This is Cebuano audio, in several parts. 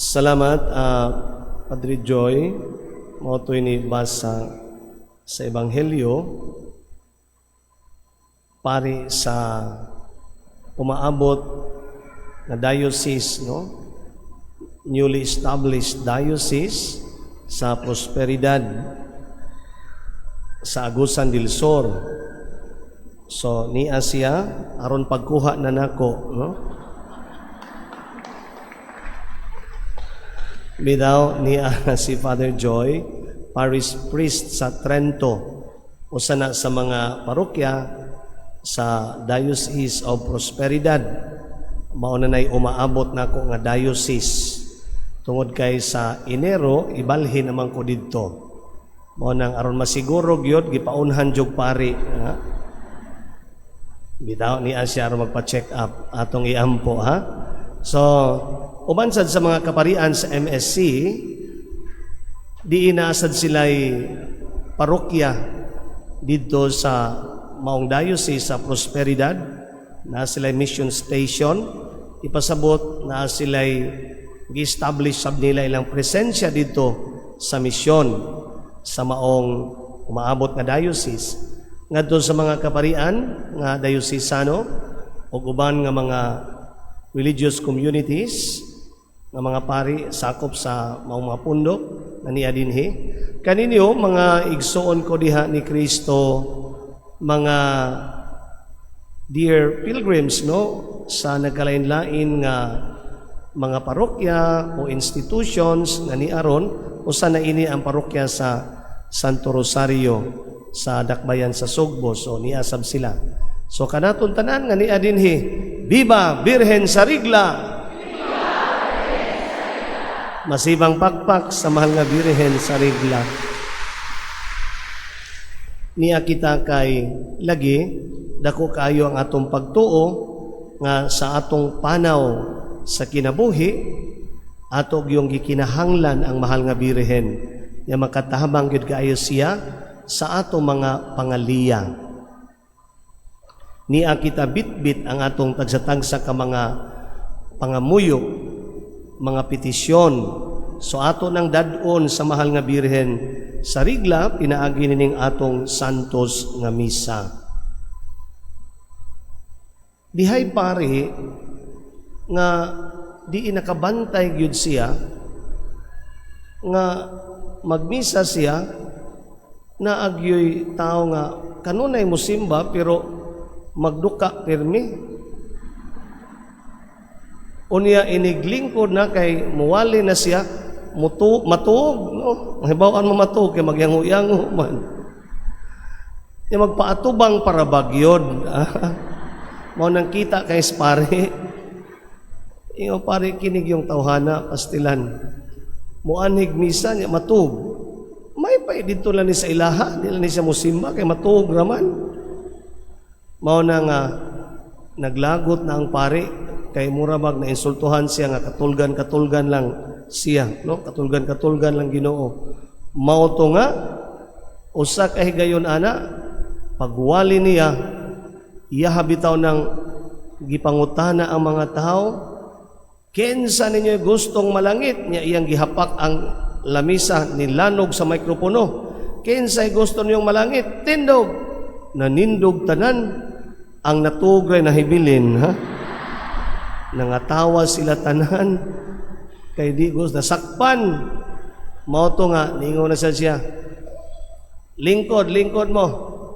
Salamat, Padre Joy. Mao to'y ni basa sa Ebanghelyo pari sa umaabot na diocese, no? Newly established diocese sa Prosperidad sa Agusan del Sur. So niya siya aron pagkuha na nako, no? Bitaw niya si Father Joy, parish priest sa Trento, usa na sa mga parokya sa Diocese of Prosperidad. Mao na nay umaabot nako nga diocese. Tungod kay sa Enero ibalhin naman ko didto. Mao nang aron masiguro gyud gipaunhan jug pari. Ha? Bitaw niya siya aron magpa-check up atong iampo, ha. So uban sad sa mga kaparian sa MSC, di inaasad sila'y parokya didto sa maong diocese sa Prosperidad, na sila'y mission station, ipasabot na sila'y gi-establish sab nila ilang presensya didto sa misyon sa maong umaabot nga diocese. Ngadto sa mga kaparian nga diocesano ug uban nga mga religious communities nga mga pari sakop sa maong mga pundok na niya dinhi. Kaninyo mga igsuon ko diha ni Kristo, mga dear pilgrims, no, sa nagkalain-lain nga mga parokya o institutions nga niaron, usa na ini ang parokya sa Santo Rosario sa Dakbayan sa Sugbo. So niya sab sila. So kanaton tanan nga niya dinhi, Viva Birhen sa Rigla! Masibang pakpak sa mahal nga Birhen sa Rigla. Niya kita kay lagi dako kaayo ang atong pagtuo nga sa atong panaw sa kinabuhi ato gyung gikinahanglan ang mahal nga Birhen nga makatabang gyud kaayo siya sa atong mga pangaliya. Niya kita bitbit ang atong tagsa-tagsa ka mga pangamuyo, mga petisyon. So ato nang dad-on sa mahal nga Birhen sa Rigla pinaagi nining atong santos nga misa. Dihay pare nga di nakabantay gyud siya nga magmisa siya, na agyoy tao nga kanunay musimba pero magduka pirmi. Unya iniglingkod na kay muwali na siya, matuog, no? Mahibaw-an mo matuog kay magyango-yango man. Nya magpaatubang para bagyod. Mao nang kita kay pare. Ingon pare kinig yung tawhana pastilan. Muanhig misa niya matuog. May pa dito lang ni sa ilaha, di lang ni siya musimba kay matuog raman. Mao na nga naglagot na ang pare kay mura bag na insultuhan siya nga katulgan-katulgan lang siya, no? Katulgan-katulgan lang Ginoo. Mao to nga usa ka higayon ana pagwali niya iya bitaw ng gipangutana ang mga tao, kinsa ninyo gustong malangit? Niya iyang gihapak ang lamisa nilanog sa mikropono. Kinsay gusto niyong malangit? Tindog. Nanindog tanan. Ang natugray na hibilin, ha? Nangatawa sila tanan kay di gusto nasakpan. Mao to nga niingon na siya, lingkod, lingkod mo.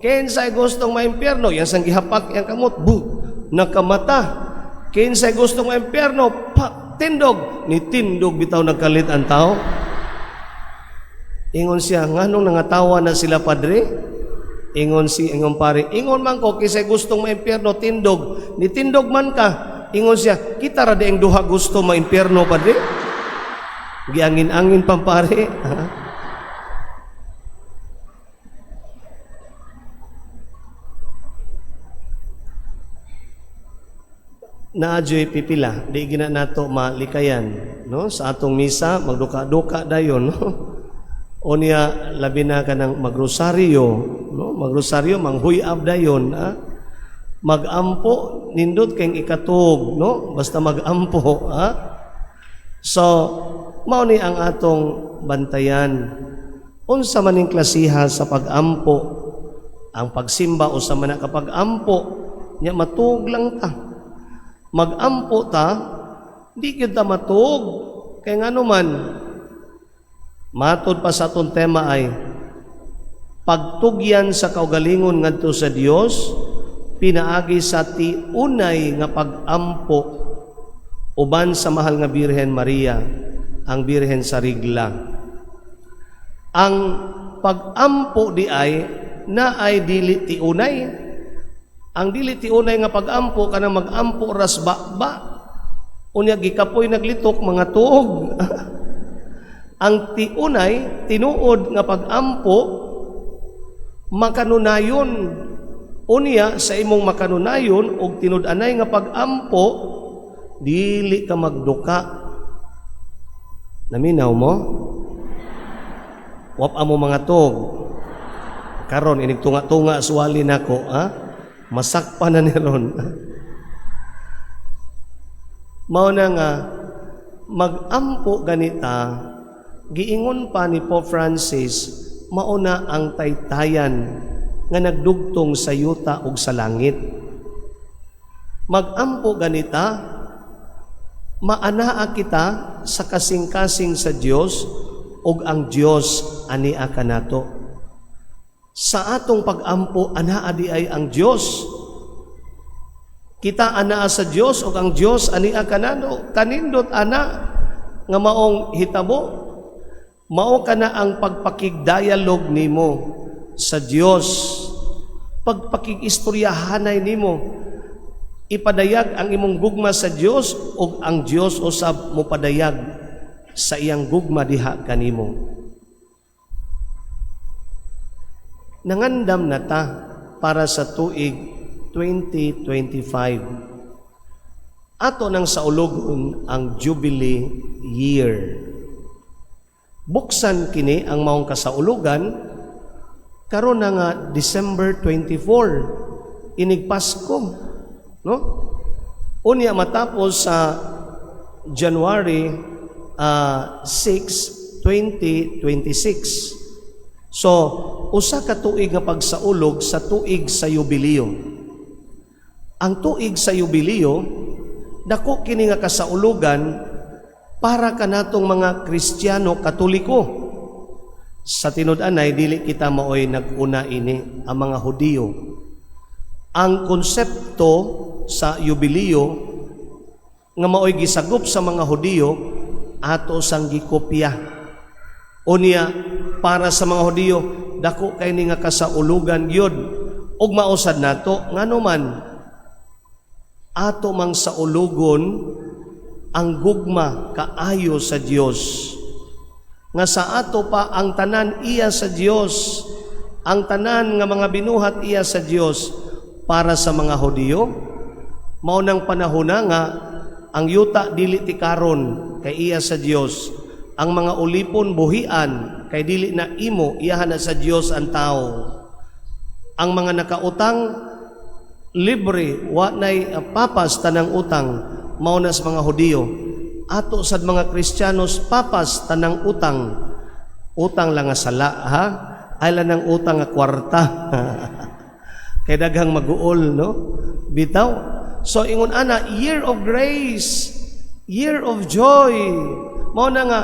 Kinsay gustong maimpyerno? Yang sang gihapak yang kamot, bu, nakamata. Kinsay gustong maimpyerno? Pa, tindog. Ni tindog bitaw nagkalit ang tao. Ingon siya, nganong nangatawa na sila padre? Ingon si ingon pare, ingon man ko kinsay gustong maimpyerno, tindog. Ni tindog man ka. Ingon siya, kita ra dieng duha gusto maimpyerno padre. Giangin-angin pang pare. Naadyoy pipila, di gina nato malikayan, no? Sa atong misa magduka-duka dayon, no? O niya labi na ka ng magrosaryo, no? Magrosaryo manghuyab dayon, ha? Magampo nindot kay ikatug, no? Basta magampo, ha? So Mao ni ang atong bantayan. Unsa man ning klasiha sa pag-ampo? Ang pagsimba usa man na kapag-ampo, nya matuog lang ta. Mag-ampo ta, di gyud ta matuog. Kay ngano man, matod pa sa atong tema ay pagtugyan sa kaugalingon ngadto sa Dios pinaagi sa tiunay nga pag-ampo uban sa mahal nga Birhen Maria, ang Birhen sa Rigla. Ang pag-ampo di ay na ay dili tiunay. Ang dili tiunay nga pag-ampo, kanang mag-ampo ras ba, unya gikapoy, naglitok, mga tuog. Ang tiunay, tinuod nga pag-ampo, makanunayon. Unya sa imong makanunayon og tinud-anay nga pag-ampo, dili ka magduka. Naminaw mo? Wa pa mo mga tuog. Karon inig tunga-tunga suwali nako, ha? Masakpa na ni ron. Mao na nga mag-ampo ganita, giingon pa ni Pope Francis, mao na ang taytayan nga nagdugtong sa yuta ug sa langit. Mag-ampo ganita, maanaa kita sa kasing-kasing sa Dios ug ang Dios ania kanato. Sa atong pag-ampo, anaa di ay ang Dios. Kita anaa sa Dios ug ang Dios ania kanano. Kanindot ana nga maong hitabo. Mao kana ang pagpakig-dialogue nimo sa Dios. Pagpakig-istoryahanay nimo. Ipadayag ang imong gugma sa Dios ug ang Dios usab mopadayag sa iyang gugma diha kanimo. Nangandam na ta para sa tuig 2025. Ato nang saulogon ang Jubilee Year. Buksan kini ang maong kasaulugan karon na nga December 24, inig Pasko, no? Unya matapos sa January 6, 2026. So, usa ka tuig nga pagsaulog sa tuig sa Jubileo. Ang tuig sa Jubileo, dako kini nga kasaulugan para kanatong mga Kristiyano Katoliko. Sa tinud-anay, dili kita maoy nag-una ini, ang mga Hudiyo. Ang konsepto sa Jubileo nga maoy gisagop sa mga Hudiyo, ato sang gikopya. Unya para sa mga Hudiyo, dako kay ni nga kasaulugan gyud ug mausad nato, ngano man ato mang saulugon ang gugma kaayo sa Dios, nga sa ato pa ang tanan iya sa Dios, ang tanan nga mga binuhat iya sa Dios. Para sa mga Hudiyo, mao nang panahon na nga ang yuta dili tikaron kay iya sa Dios, ang mga ulipon buhian kay dili na imo, iyahan na sa Dios ang tao, ang mga nakautang libre, wa nay papas tanang utang. Mao na sa mga Hudiyo. Ato sad mga Kristiyanos, papas tanang utang. Utang lang nga sala, ha, ay lang ng utang nga kwarta, kay daghang maguol, no? Bitaw. So ingon ana, year of grace, year of joy. Mao na nga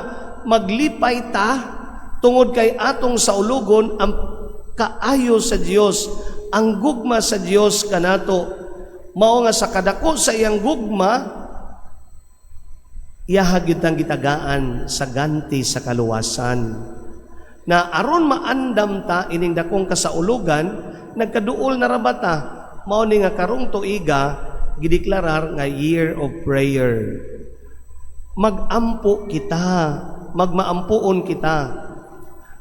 maglipay ta tungod kay atong saulugon ang kaayo sa Dios, ang gugma sa Dios kanato. Mao nga sa kadako sa iyang gugma, iyaha gyud tang gitagaan sa ganti sa kaluwasan. Na aron maandam ta ining dakong kasaulugan, nagkaduol na ra ba ta? Mao ni nga karong tuiga gideklarar nga year of prayer. Magampo kita, magmaampuon kita.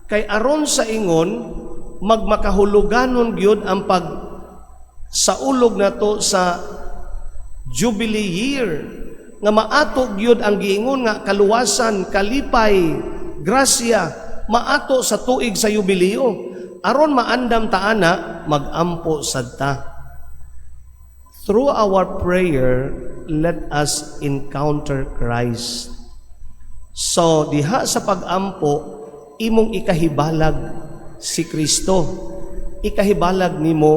Kay aron sa ingon, magmakahuluganon gyud ang pag saulog nato sa Jubilee Year, nga maato gyud ang giingon nga kaluwasan, kalipay, grasya, maato sa tuig sa Jubileo. Aron maandam ta ana, magampo sad ta. Through our prayer, let us encounter Christ. So diha sa pagampo, imong ikahibalag si Kristo. Ikahibalag nimo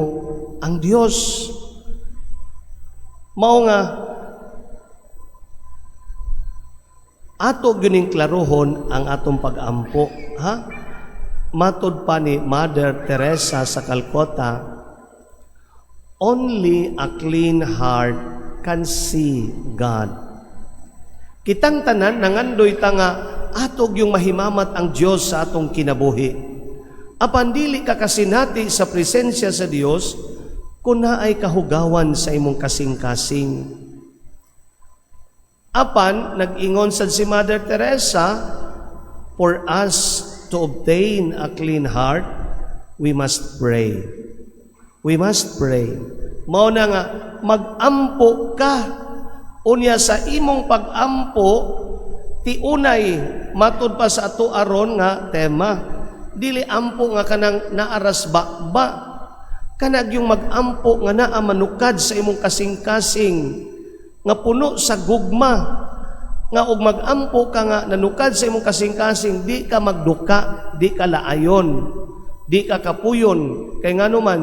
ang Dios. Mao nga ato gyuning klarohon ang atong pagampo, ha? Matod pa ni Mother Teresa sa Calcutta, "Only a clean heart can see God." Kitang tanan nangandoy ta nga ato gyung mahimamat ang Dios sa atong kinabuhi. Apan dili ka kasinati sa presensya sa Dios kung naay kahugawan sa imong kasing-kasing. Apan nag-ingon sad si Mother Teresa, "For us to obtain a clean heart, we must pray." We must pray. Mao na nga magampo ka. Unya sa imong pagampo, tiunay, matud pa sa ato aron nga tema. Dili ampo nga kanang naaras ba ba. Kanag yung magampo nga naa manukad sa imong kasing-kasing, nga puno sa gugma, nga og magampo ka nga nanukad sa imong kasing-kasing, di ka magduka, di ka laayon, di ka kapuyon, kay ngano man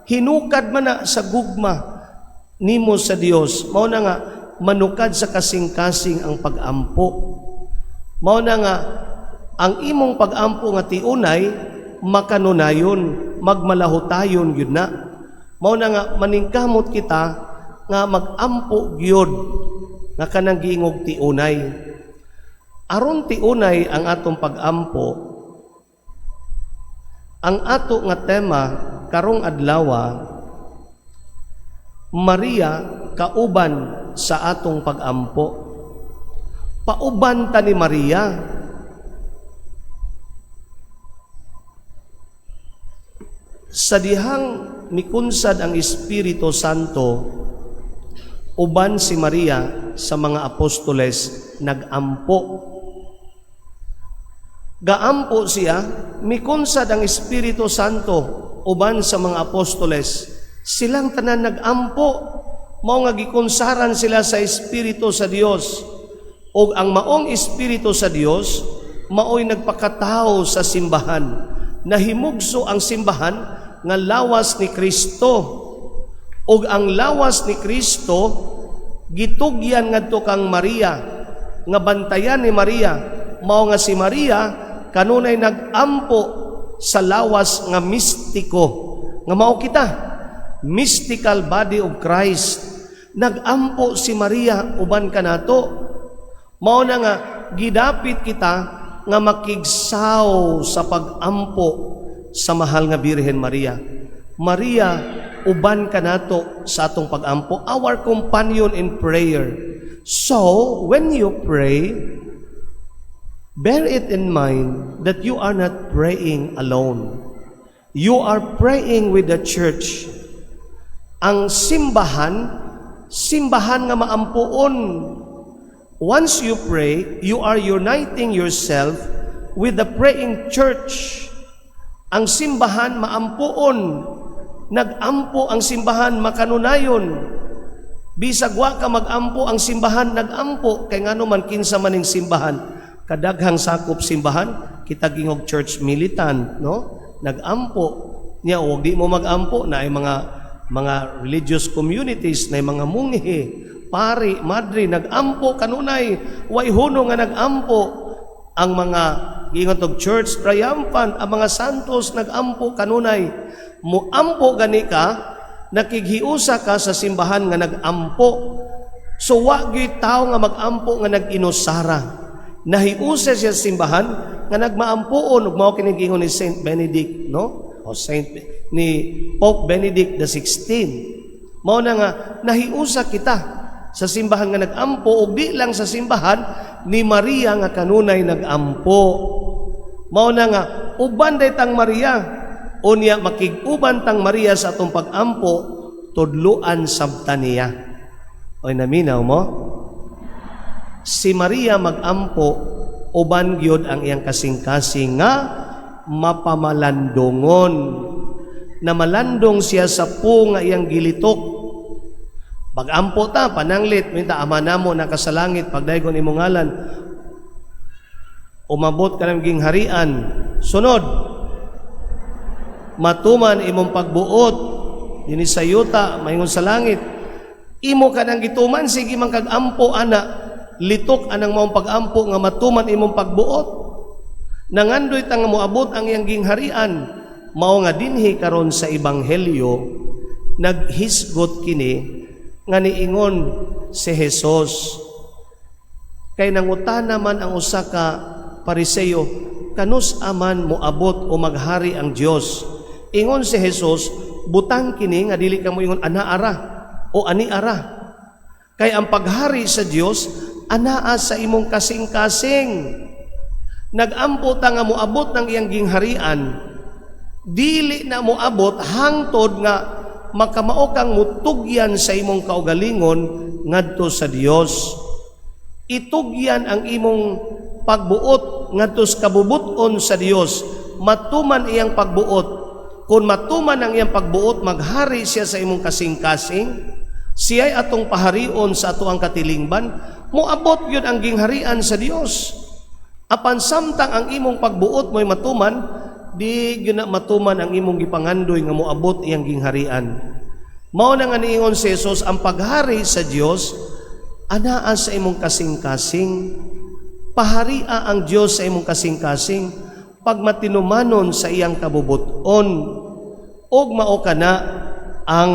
hinukad man na sa gugma nimo sa Dios. Mao na nga manukad sa kasing-kasing ang pagampo. Mao na nga ang imong pagampo nga tiunay, makanunayon, magmalahutayon gyud na. Mao na nga maningkamot kita nga magampo gyud nga kanang giingog tiunay. Aron tiunay ang atong pagampo, ang ato nga tema karong adlawa, Maria kauban sa atong pagampo. Pauban ta ni Maria. Sa dihang mikunsad ang Espiritu Santo, uban si Maria sa mga apostoles nagampo. Gaampo siya, mikunsad ang Espiritu Santo uban sa mga apostoles. Silang tanan nagampo, mao nga gikunsaran sila sa Espiritu sa Dios. Og ang maong Espiritu sa Dios maoy nagpakatawo sa simbahan. Nahimugso ang simbahan nga lawas ni Kristo. Og ang lawas ni Kristo gitugyan ngadto kang Maria, nga bantayan ni Maria. Mao nga si Maria kanunay nagampo sa lawas nga mistiko, nga mao kita, mystical body of Christ. Nagampo si Maria uban kanato. Mao na nga gidapit kita nga makigsaw sa pagampo sa mahal nga Birhen Maria. Maria, uban kanato sa atong pagampo, our companion in prayer. So, when you pray, bear it in mind that you are not praying alone. You are praying with the church. Ang simbahan, simbahan nga maampuon. Once you pray, you are uniting yourself with the praying church. Ang simbahan maampuon. Nagampo ang simbahan makanunayon. Bisag wa ka magampo, ang simbahan nagampo, kay ngano man kinsa maning simbahan, kadaghang sakop simbahan, kita gingog Church Militant, no? Nagampo niya og di mo magampo na ay mga religious communities na mga munghe, pari, madre nagampo kanunay, way huno nga nagampo. Ang mga giingon og Church Triumphant, ang mga santos nagampo kanunay. Muampo gani ka, nakighiusa ka sa simbahan nga nagampo. So wa gyud tawo nga magampo nga nag-inusara. Nahiusa siya sa simbahan nga nagmaampuon, ug mao kini giingon ni Saint Benedict, no? O Saint ni Pope Benedict the 16. Mao na nga nahiusa kita sa simbahan nga nagampo, ug di lang sa simbahan ni Maria nga kanunay nagampo. Mao na nga uban day tang Maria, unya makig-uban tang Maria sa atong pagampo, tudluan sabta niya. Oy, naminaw mo? Si Maria magampo, uban gyud ang iyang kasing-kasing nga mapamalandongon. Namalandong siya sa po nga iyang gilitok. Pagampo ta, pananglit, minta, "Ama namo naka sa langit, pagdaygon imong ngalan." Umabot ka ng gingharian. Sunod, matuman imong pagbuot dinhi sa yuta maingon sa langit. Imo ka nang gituman, sige man kag ampo ana, litok anang maong pag-ampo nga matuman imong pagbuot. Nangandoy ta nga moabot ang iyang gingharian. Mao nga dinhi karon sa ebanghelyo naghisgot kini nga niingon si Jesus kay nangutana man ang usa ka Pariseo, kanus aman moabot o maghari ang Dios? Ingon si Jesus, butang kini nga dili ka moingon ana ara o ani ara, kay ang paghari sa Dios anaa sa imong kasing-kasing. Nagampo ta nga moabot ng iyang gingharian, dili na moabot hangtod nga makamao kang mutugyan sa imong kaugalingon ngadto sa Dios. Itugyan ang imong pagbuot ngadto sa kabubuton sa Dios, matuman iyang pagbuot. Kung matuman ang iyang pagbuot, maghari siya sa imong kasing-kasing. Siya'y atong paharion sa ato ang katilingban, moabot yun ang gingharian sa Dios. Apan samtang ang imong pagbuot mo'y matuman, di gyud na matuman ang imong gipangandoy nga moabot iyang gingharian. Mao na nga niingon si Jesus, ang paghari sa Dios anaa sa imong kasing-kasing. Paharia ang Dios sa imong kasing-kasing pag matinumanon sa iyang kabubuton, ug mao kana ang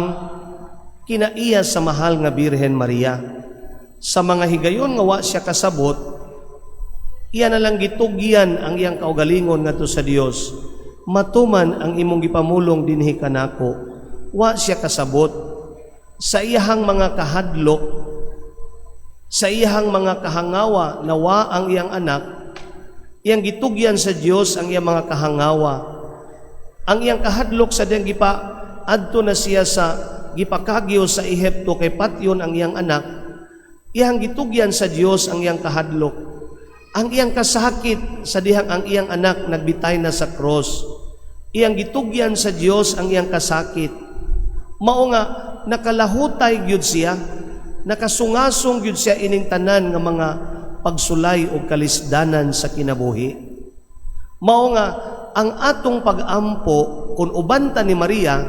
kinaiya sa mahal nga Birhen Maria. Sa mga higayon nga wa siya kasabot, iya na lang gitugyan ang iyang kaugalingon ngadto sa Dios. Matuman ang imong gipamulong dinhi kanako. Wa siya kasabot sa iyahang mga kahadlok, sa iyahang mga kahangawa na wa ang iyang anak. Iyang gitugyan sa Dios ang iyang mga kahangawa, ang iyang kahadlok sa diyang gipa adto na siya sa gipakagyo sa Ehipto kay patyon ang iyang anak. Iyang gitugyan sa Dios ang iyang kahadlok, ang iyang kasakit sa dihang ang iyang anak nagbitay na sa cross. Iyang gitugyan sa Dios ang iyang kasakit. Mao nga nakalahutay gyud siya, nakasungasong gyud siya ining tanan nga mga pagsulay o kalisdanan sa kinabuhi. Mao nga ang atong pag-ampo kung uban ta ni Maria,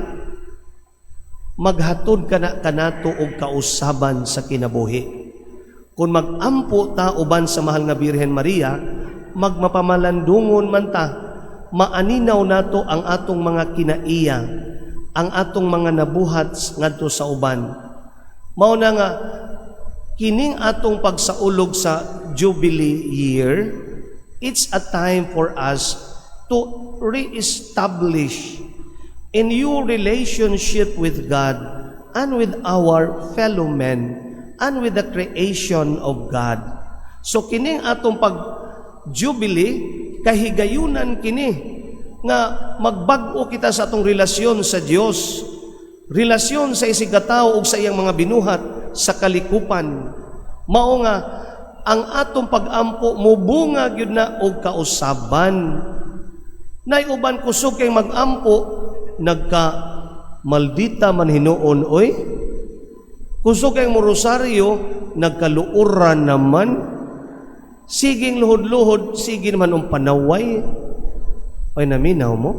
maghatod kana kanato og kausaban sa kinabuhi. Kung mag-ampo ta uban sa mahal nga Birhen Maria, magmapamalandungon man ta, maaninaw nato ang atong mga kinaiya, ang atong mga nabuhat ngadto sa uban. Mao na nga kining atong pagsaulog sa Jubilee year, it's a time for us to re-establish a new relationship with God and with our fellow men and with the creation of God. So kining atong pag Jubilee, kahigayunan kini nga magbag-o kita sa atong relasyon sa Dios, relasyon sa isigkatawo ug sa iyang mga binuhat sa kalikupan. Mao nga ang atong pag-ampo mubunga gyud na og kausaban. Nay uban, kusog kay mag-ampo, nagka maldita man hinuon oy. Kusog kay mo rosaryo, nagkaluoran naman. Siging luhod-luhod, sige naman ang panaway. Ay, naminaw mo.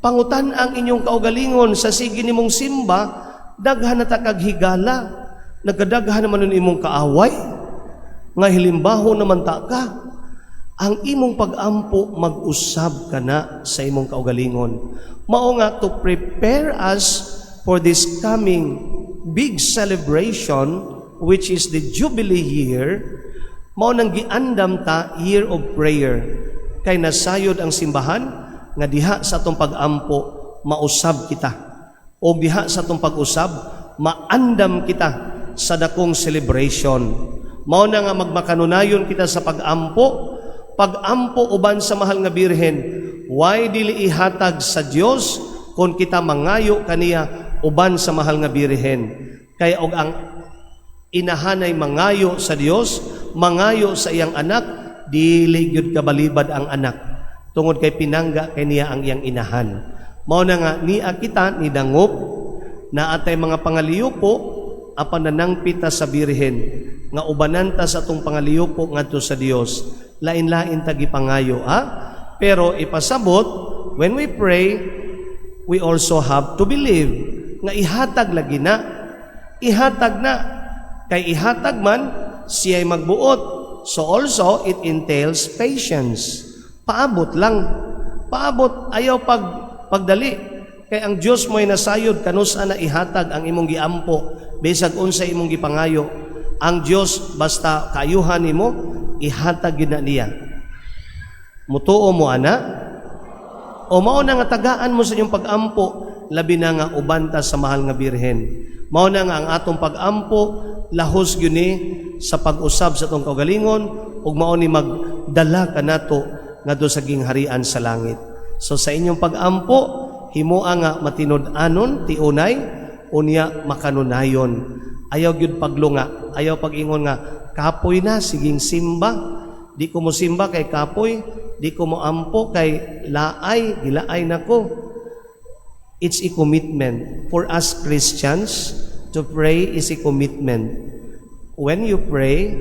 Pangutan ang inyong kaugalingon sa sige nimong simba, daghan na ta kag higala. Nagkadaghan naman nun imong kaaway. Nga hilimbaho naman ta ka. Ang imong pag-ampo, mag-usab ka na sa imong kaugalingon. Mao nga to prepare us for this coming big celebration, which is the Jubilee year, mao nang giandam ta year of prayer. Kay nasayod ang simbahan nga diha sa atong pag-ampo mausab kita. O diha sa atong pag-usab, maandam kita sa dakong celebration. Mao na nga magmakanunayon kita sa pag-ampo, pag-ampo uban sa mahal nga Birhen, why dili ihatag sa Dios kung kita mangayo kaniya uban sa mahal nga Birhen? Kay og ang inahanay mangayo sa Dios, mangayo sa iyang anak, dili gyud kabalibad ang anak tungod kay pinangga kay niya ang iyang inahan. Mao na nga niya kita ni dangop na atay mga pangaliyupo apan nanangpita sa Birhen. Nga ubanan ta sa atong pangaliyupo ngadto sa Dios. Lain-lain ta gipangayo, ha? Pero ipasabot, when we pray, we also have to believe nga ihatag lagi na. Ihatag na. Kay ihatag man, siya'y magbuot. So also, it entails patience. Paabot lang. Paabot, ayaw pagdali. Kay ang Dios mo'y nasayod kanusa na ihatag ang imong giampo, bisag unsa imong gipangayo. Ang Dios, basta kaayuhan nimo, ihatag gyud na niya. Mutuo mo ana? O mao na nga tagaan mo sa inyong pag-ampo, labi na nga uban ta sa mahal nga Birhen. Mao na nga ang atong pag-ampo lahos gyud ni sa pag-usab sa atong kaugalingon ug mao ni magdala kanato ngadto sa gingharian sa langit. So sa inyong pag-ampo, himoa nga matinud-anon tiunay, unya makanunayon. Ayaw gyud paglunga, ayaw pag-ingon nga kapoy na, siging simba. Di ko mo simba kay kapoy, di ko mo ampo kay laay, gilaay nako. It's a commitment. For us Christians, to pray is a commitment. When you pray,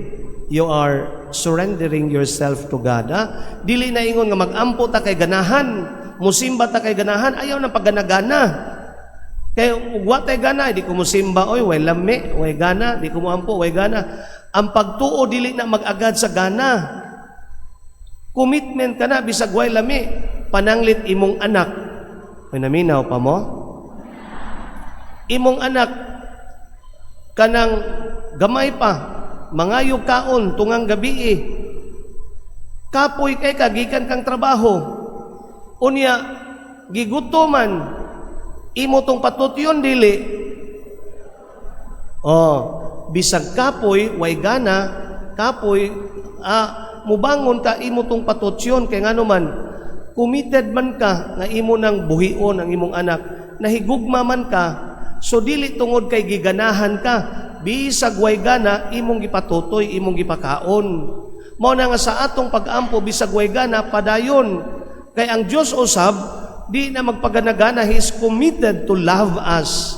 you are surrendering yourself to God. Ha? Dili na ingon nga mag-ampo ta kay ganahan, musimba ta kay ganahan, ayaw na pagganagana. Kay ug wa tay gana, di ko musimba, oy, way lami, way gana, di ko moampo, way gana. Ang pagtuo dili na mag-agad sa gana. Commitment ka na bisag way lami, pananglit imong anak. May naminaw pa mo? Imong anak kanang gamay pa, mangayo kaon tungang gabi. Kapoy kay kagikan kang trabaho. Unya gigutoman, imo tong patutyon, dili? Oh, bisag kapoy, way gana, kapoy, mubangon ka, imo tong patutyon kay ngano man committed man ka nga imo nang buhion ang imong anak, nahigugma man ka. So dili tungod kay giganahan ka, bisag way gana, imong gipatutoy, imong gipakaon. Mao na nga sa atong pag-ampo, bisag way gana, padayon. Kay ang Dios usab di na magpaganagana, He is committed to love us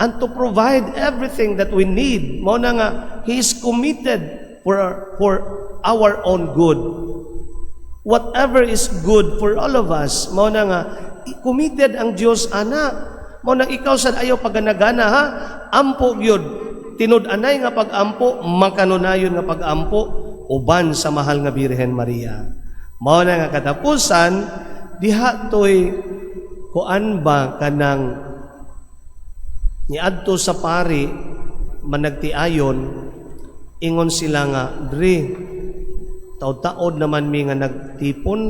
and to provide everything that we need. Mao na nga He is committed for our own good. Whatever is good for all of us, mao na nga committed ang Dios ana. Mao nang ikaw sad, ayaw paganagana ha, ampo gyud. Tinud-anay nga pag-ampo, makanunayon nga pag-ampo uban sa mahal nga Birhen Maria. Mao na nga katapusan diha toy kuan ba, kanang niadto sa pari managtiayon, ingon sila nga, "Dre, taod-taod naman mi nga nagtipon,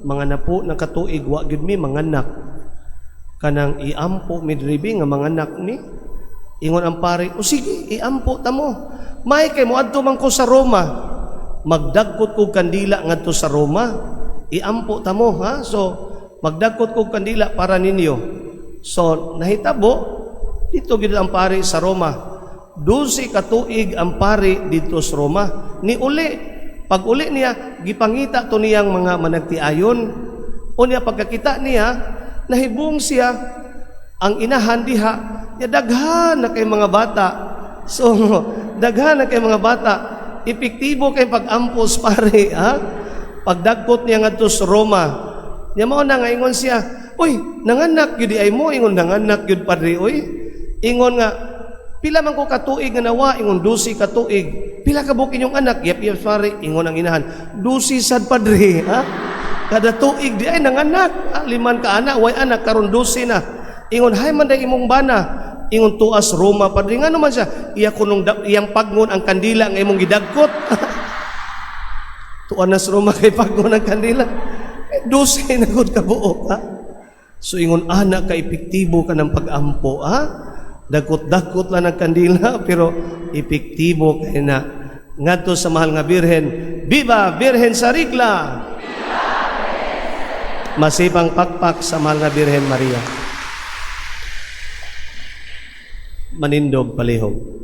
mga napo ng katuig, wa gyud mi manganak. Kanang iampo mi diri nga manganak mi." Ingon ang pari, "O sige, iampo ta mo." May kay moadto man ko sa Roma, magdagkot kog kandila ngadto sa Roma, iampo ta mo ha. So magdagkot kog kandila para ninyo. So nahitabo dito gid ang pari sa Roma. 12 ka tuig ang pari dito sa Roma. Ni uli, pag uli niya, gipangita to niyang mga managtiayon. Unya pagkakita niya, nahibong siya ang inahan diha, ya daghan na kay mga bata. So daghan na kay mga bata. Epektibo kay pag-ampos pare, ha? Pagdagkot niya ngadto sa Roma. Nya mao na nga ingon siya, "Uy, nanganak gyud ay mo." Ingon, "Nanganak gyud, padre, uy." Ingon nga, "Pila man ko katuig nga nawa?" Ingon, "12 ka tuig." "Pila ka buok inyong anak?" "Yep, yep, pare." Ingon ang inahan, "12 sad, padre, ha? Kada tuig di ay nanganak. Ah, liman ka anak, way anak, karon 12 na." Ingon, "Hay man day imong bana." Ingon, "Tuas Roma, padre." Ngano man siya? Iya kunong iyang pagngon ang kandila nga imong gidagkot. Tuan na sa Roma kay pagngon ang kandila. Eh, 12 na gud ka buok, ha? So ingon ana ka epektibo ka ng pag-ampo, ha? Dagkot-dagkot lang ang kandila pero epektibo kay na. Ngadto sa mahal nga Birhen, Viva Birhen sa Rigla! Masipang pakpak sa mahal nga Birhen Maria. Manindog palihog.